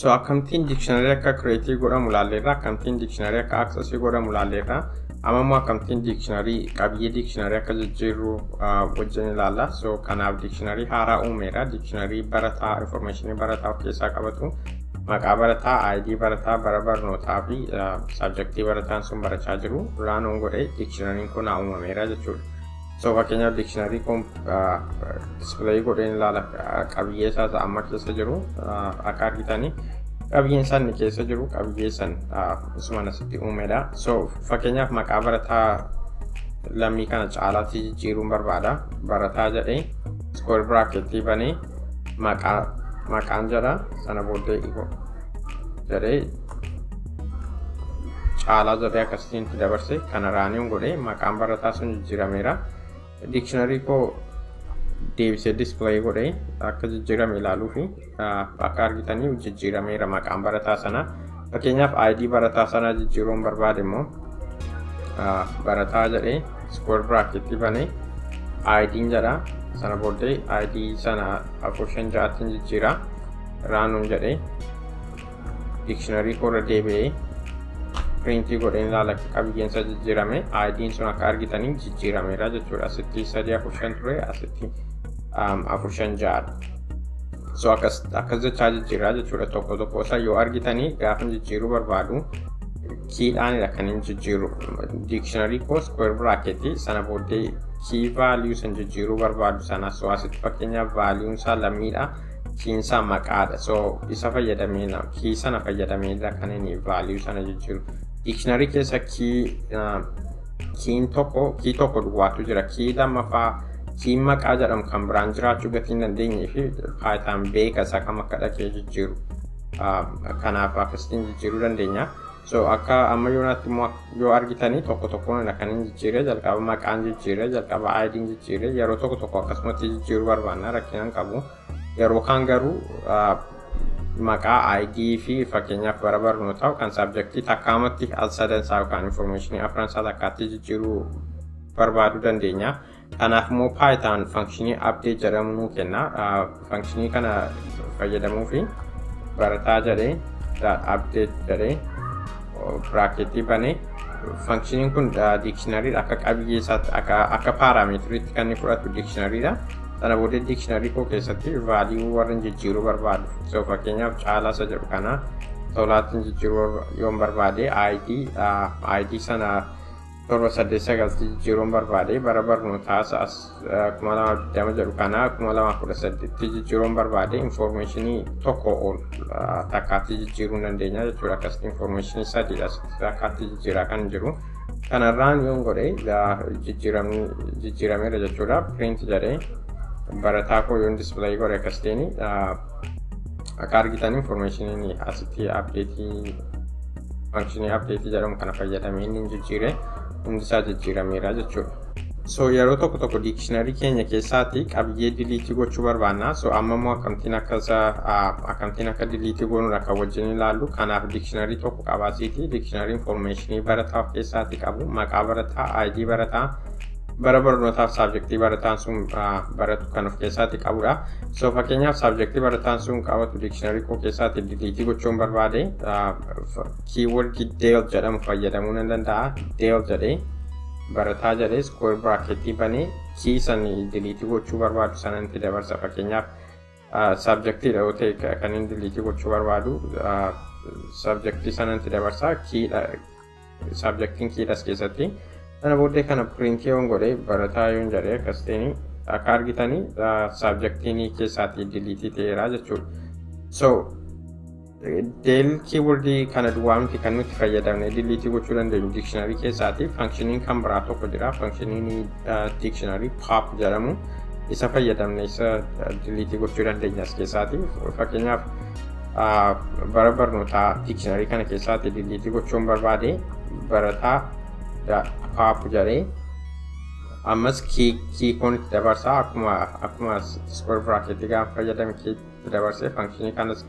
So akkamittiin dictionary akka create godhamu laalleerra, akkamittiin dictionary akka access godhamu laalleerra. Amma immoo akkamittiin dictionary, qabiyyee dictionary akka jijjiirru wajjin ilaalla. So kanaaf dictionary haaraa uumeera. Dictionary barataa, information barataa of keessaa qabatu, maqaa barataa, ID barataa, bara barnootaa fi subjectii barataan sun barachaa jiru run godhee dictionaryn kun uumameera jechuudha. So fakkeenyaaf dictionary kun display godheen ilaala, qabiyyee isaa amma keessa jiru. Akka argitanii qabiyyeen isaa inni keessa jiru qabiyyee san isuma asitti uumedha. So fakkeenyaaf maqaa barataa Lammii kana Caalaatti jijjiiruun barbaada. Barataa jedhee square bracketii banee maqaa maqaan jedha, sana booddee jedhee Caalaa jedhee akkasitti itti dabarse. Kana run godhee maqaan barataa sun jijjiirameera. Dictionary koo deebisee display godhee akka jijjiirame ilaaluu fi akka argitanii jijjiirameera maqaan barataa sanaa. Fakkeenyaaf ID barataa sanaa jijjiiruun barbaade immoo barataa jedhee square bracketii banee ID'n jedha, sana booddee ID sana 456tti jijjiira. Run jedhee dictionary koorra deebi'ee printii godheen ilaala, qabiyyeen isaa jijjiirame. ID'n sun akka argitanii jijjiirameera jechuudha. Asitti 345 ture, asitti 456dha. So akkas akkas jechaa jijjiiraa jechuudha. Tokko tokko isaa yoo argitanii gaafa jijjiiruu barbaadu keydhaanidha kan inni jijjiiru. Dictionary koo square bracketii, sana booddee key value san jijjiiruu barbaadu sana. So asitti fakkeenyaaf valueun isaa Lammiidha. Keyn isaa maqaadha. So isa fayyadamee, key sana fayyadameedha kan inni value sana jijjiiru. Dictionary keessa key keyn tokko, key tokko duwwaatu jira. Key lammaffaa, keyn maqaa jedhamu kan biraan jiraachuu gatii hin dandeenyee fi Python beeka isaa kam akka dhaqee jijjiiru. Kanaaf akkasitiin jijjiiruu dandeenya. So akka amma yoonaatti immoo yoo argitanii tokko tokkoon kan inni jijjiire, jalqaba maqaan jijjiire, jalqaba ID'n jijjiire. Yeroo tokko tokko akkasumatti jijjiiruu barbaanna, rakkina hin qabu. Yeroo kaan garuu maqaa, ID fi fakkeenyaaf bara barnootaa kan subjectii takkaamatti al sadansaa yookaan informationii afransaa takkaatti jijjiiruu barbaaduu dandeenya. Kanaaf immoo Python functionii update jedhamu nuu kenna. Functionii kana fayyadamuu fi barataa jedhee update jedhee bracketii banee, functioniin kun dictionarydha, akka qabiyyee isaatti akka parameteriitti kan inni fudhatu dictionarydha. Sana booddee dictionary koo keessatti value warra jijjiiruu barbaadu. So fakkeenyaaf Caalaa isa jedhu kana Tolaatti jijjiiruu yoon barbaade, ID sana 789tti jijjiiruun barbaade, bara barnootaa as 2020 jedhu kana 2018tti jijjiiruun barbaade, informationii tokko ol takkaatti jijjiiruu dandeenya jechuudha. Akkasitti informationii sadiidha takkaatti jijjiiraa kan jiru. Kanarraan yoon godhe jijjiirameera jechuudha. Print jedhee barataa koo yoon display godhe, akkasitiin akka argitan informationiin asitti update, functionii update jedhamu kana fayyadamee inni jijjiire hundi isaa jijjiirameera jechuudha. So yeroo tokko tokko dictionary keenya keessaatti qabiyyee delete gochuu barbaanna. So amma immoo akkamittiin akka delete goonudha kan wajjin ilaallu. Kanaaf dictionary tokko qabaasiiti. Dictionary informationii barataa of keessaatti qabu, maqaa barataa, ID barataa, bara barnootaaf subjectii barataan sun baratu kan of keessaatti qabudha. So fakkeenyaaf subjectii barataan sun qabatu dictionary koo keessaatti delete gochuun barbaade, keyword del jedhamu fayyadamuu nan danda'a. Del jedhee barataa jedhee square bracketii banee key san delete gochuu barbaadu sanatti dabarsa. Fakkeenyaaf subjectiidha yoo ta'e kan inni delete gochuu barbaadu, subjectii sanatti dabarsa, keydha, subjectiin keydhas keessatti. Sana booddee kana print yoon godhe, barataa yoon jedhee, akkasitiin akka argitanii subjectiin keessaatii delete ta'eera jechuudha. So del keywordii kana duwwaa miti kan nuti fayyadamne delete gochuu dandeenyu dictionary keessaati. Functioniin kan biraa tokko jira. Functioniin dictionary pop jedhamu, isa fayyadamne isa delete gochuu dandeenya as keessaati. Fakkeenyaaf bara barnootaa dictionary kana keessaati delete gochuun barbaade, barataa pop jedhee ammas key kun itti dabarsaa, akkuma square bracketii gaafa fayyadame key itti dabarsee, functionii kanas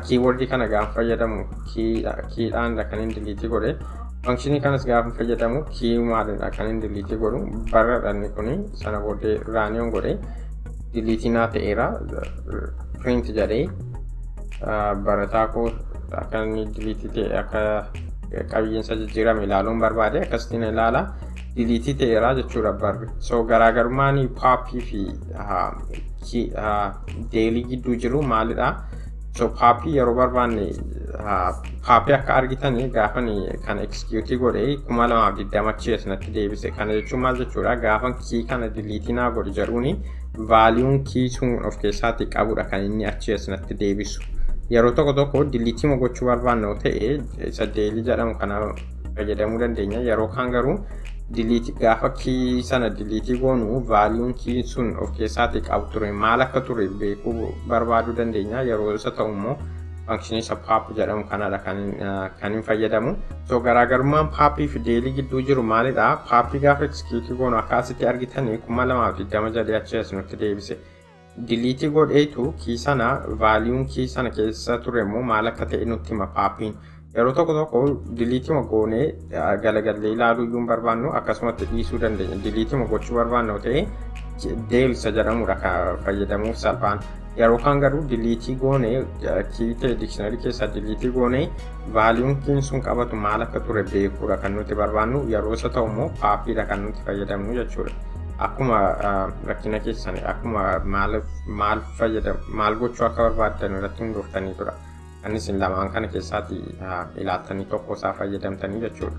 keywordii kana gaafa fayyadamu keydhaan kan inni delete godhe. Functionii kanas gaafa fayyadamu key maalidha kan inni delete godhu? Baradha inni kuni. Sana booddee run yoon godhe delete naa ta'eera. Print jedhee Barataa koo akka inni delete ta'e, akka qabiyyeensa jijjiirame ilaaluun barbaade, akkasitiin ilaala. Delete ta'eera jechuudha barri. So garaagarummaan pop fi del gidduu jiru maalidha? So pop yeroo barbaanne, pop akka argitanii gaafa kan execute godhe 2020 achi asnatti deebise. Kana jechuun maal jechuudha? Gaafa key kana delete naa godhe jedhuuni, valueun key sun of keessaatti qabudha kan inni achi asnatti deebisu. Yeroo tokko tokko delete gochuu barbaannu ta'e, isa del jedhamu kana fayyadamuu dandeenya. Yeroo kaan garuu delete gaafa key sana delete goonu, valueun key sun of keessaatti qabu ture maal akka ture beekuu barbaaduu dandeenya. Yeroo isa ta'u immoo function isa pop jedhamu kanadha kan hin fayyadamu. So garaagarummaan pop fi del gidduu jiru maalidha? Pop gaafa execute goonu, akka asitti argitanii, 2020 jedhee achi as nutti deebise. Delete godheetu key sana, valueun key sana keessa ture immoo maal akka ta'e nutti hima popiin. Yeroo tokko tokko delete goonee galagallee ilaaluu iyyuu hin barbaannu, akkasumatti dhiisuu dandeenya. Delete gochuu barbaannu ta'e, del isa jedhamudha kan fayyadamuuf salphaan. Yeroo kaan garuu delete goonee, key ta'e dictionary keessaa delete goonee, valueun keyn sun qabatu maal akka ture beekuudha kan nuti barbaannu. Yeroo isa ta'u immoo popiidha kan nuti fayyadamnu jechuudha. Akkuma rakkina keessan, akkuma maal maal fayyadam, maal gochuu akka barbaaddan irratti hundooftanii tura. Kan isin lamaan kana keessaati ilaaltanii tokko isaa fayyadamtanii jechuudha.